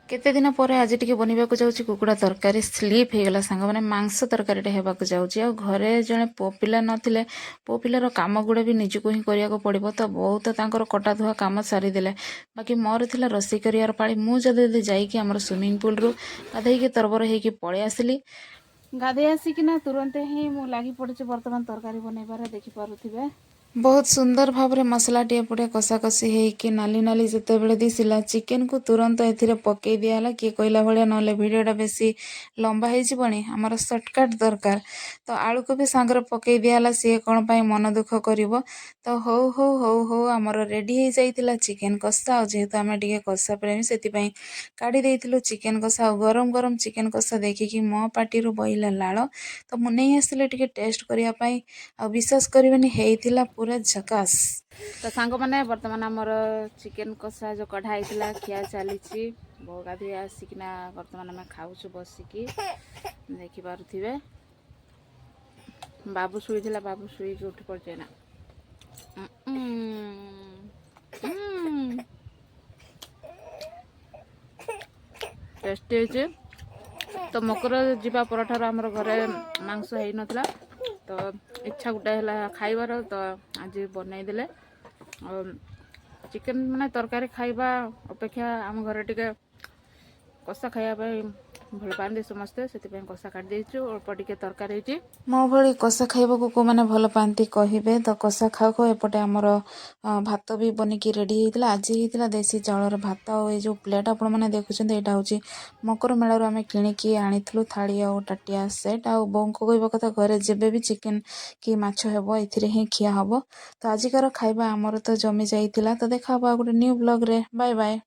କେତେ ଦିନ ପରେ ଆଜି ଟିକେ ବନେଇବାକୁ ଯାଉଛି କୁକୁଡ଼ା ତରକାରୀ। ସ୍ଲିପ୍ ହେଇଗଲା ସାଙ୍ଗମାନେ, ମାଂସ ତରକାରୀଟା ହେବାକୁ ଯାଉଛି। ଆଉ ଘରେ ଜଣେ ପୁଅ ପିଲା ନଥିଲେ ପୁଅ ପିଲାର କାମ ଗୁଡ଼ା ବି ନିଜକୁ ହିଁ କରିବାକୁ ପଡ଼ିବ। ତ ବହୁତ ତାଙ୍କର କଟା ଧୁଆ କାମ ସାରିଦେଲେ, ବାକି ମୋର ଥିଲା ରୋଷେଇ କରିବାର ପାଳି। ମୁଁ ଜଲ୍ଦି ଜଲ୍ଦି ଯାଇକି ଆମର ସୁଇମିଂ ପୁଲରୁ ଗାଧେଇକି ତରବର ହେଇକି ପଳେଇ ଆସିଲି। ଗାଧେଇ ଆସିକିନା ତୁରନ୍ତ ହିଁ ମୁଁ ଲାଗି ପଡ଼ିଛି ବର୍ତ୍ତମାନ ତରକାରୀ ବନେଇବାରେ, ଦେଖିପାରୁଥିବେ। ବହୁତ ସୁନ୍ଦର ଭାବରେ ମସଲାଟି ଏପଟେ କଷାକଷି ହେଇକି ନାଲି ନାଲି ଯେତେବେଳେ ଦିଶିଲା, ଚିକେନକୁ ତୁରନ୍ତ ଏଥିରେ ପକେଇ ଦିଆହେଲା। କିଏ କହିଲା ଭଳିଆ, ନହେଲେ ଭିଡ଼ିଓଟା ବେଶୀ ଲମ୍ବା ହେଇଯିବନି, ଆମର ସର୍ଟକଟ୍ ଦରକାର। ତ ଆଳୁକୁ ବି ସାଙ୍ଗରେ ପକେଇ ଦିଆହେଲା, ସିଏ କ'ଣ ପାଇଁ ମନ ଦୁଃଖ କରିବ? ତ ହଉ ହଉ ହଉ ହଉ ଆମର ରେଡ଼ି ହେଇଯାଇଥିଲା ଚିକେନ କଷା। ଆଉ ଯେହେତୁ ଆମେ ଟିକେ କଷା ପ୍ରେମୀ, ସେଥିପାଇଁ କାଢ଼ି ଦେଇଥିଲୁ ଚିକେନ କଷା। ଆଉ ଗରମ ଗରମ ଚିକେନ କଷା ଦେଖିକି ମୋ ପାଟିରୁ ବହିଲା ଲାଳ। ତ ମୁଁ ନେଇ ଆସିଲି ଟିକେ ଟେଷ୍ଟ କରିବା ପାଇଁ। ଆଉ ବିଶ୍ୱାସ କରିବେନି, ହେଇଥିଲା ପୁରା ଝକାସ୍। ତ ସାଙ୍ଗମାନେ, ବର୍ତ୍ତମାନ ଆମର ଚିକେନ କଷା ଯେଉଁ କଢ଼ା ହେଇଥିଲା ଖିଆ ଚାଲିଛି। ବୋଉ ଗାଧୋଇ ଆସିକିନା ବର୍ତ୍ତମାନ ଆମେ ଖାଉଛୁ ବସିକି, ଦେଖିପାରୁଥିବେ। ବାବୁ ଶୋଇଥିଲା, ବାବୁ ଶୋଇକି ଉଠି ପଡ଼ିଛି ନା। ଟେଷ୍ଟି ହେଇଛି। ତ ମକର ଯିବା ପରଠାରୁ ଆମର ଘରେ ମାଂସ ହେଇନଥିଲା, ତ ଇଚ୍ଛା ଗୋଟେ ହେଲା ଖାଇବାର, ତ ଆଜି ବନେଇଦେଲେ। ଆଉ ଚିକେନ ମାନେ ତରକାରୀ ଖାଇବା ଅପେକ୍ଷା ଆମ ଘରେ ଟିକେ କଷା ଖାଇବା ପାଇଁ ଭଲ ପାଆନ୍ତି ସମସ୍ତେ, ସେଥିପାଇଁ କଷା କାଟି ଦେଇଛୁ। ଅଳ୍ପ ଟିକେ ତରକାରୀ ହେଇଛି। ମୋ ଭଳି କଷା ଖାଇବାକୁ କେଉଁମାନେ ଭଲ ପାଆନ୍ତି କହିବେ। ତ କଷା ଖାଉ ଖାଉ ଏପଟେ ଆମର ଭାତ ବି ବନିକି ରେଡ଼ି ହେଇଥିଲା। ଆଜି ହେଇଥିଲା ଦେଶୀ ଚାଉଳର ଭାତ। ଆଉ ଏଇ ଯେଉଁ ପ୍ଲେଟ୍ ଆପଣମାନେ ଦେଖୁଛନ୍ତି, ଏଇଟା ହେଉଛି ମକର ମେଳାରୁ ଆମେ କିଣିକି ଆଣିଥିଲୁ ଥାଳି ଆଉ ତାଟିଆ ସେଟ୍। ଆଉ ବୋଉଙ୍କ କହିବା କଥା, ଘରେ ଯେବେ ବି ଚିକେନ୍ କି ମାଛ ହେବ, ଏଥିରେ ହିଁ ଖିଆ ହେବ। ତ ଆଜିକାର ଖାଇବା ଆମର ତ ଜମି ଯାଇଥିଲା। ତ ଦେଖା ହେବ ଆଉ ଗୋଟେ ନ୍ୟୁ ବ୍ଲଗ୍ରେ। Bye bye.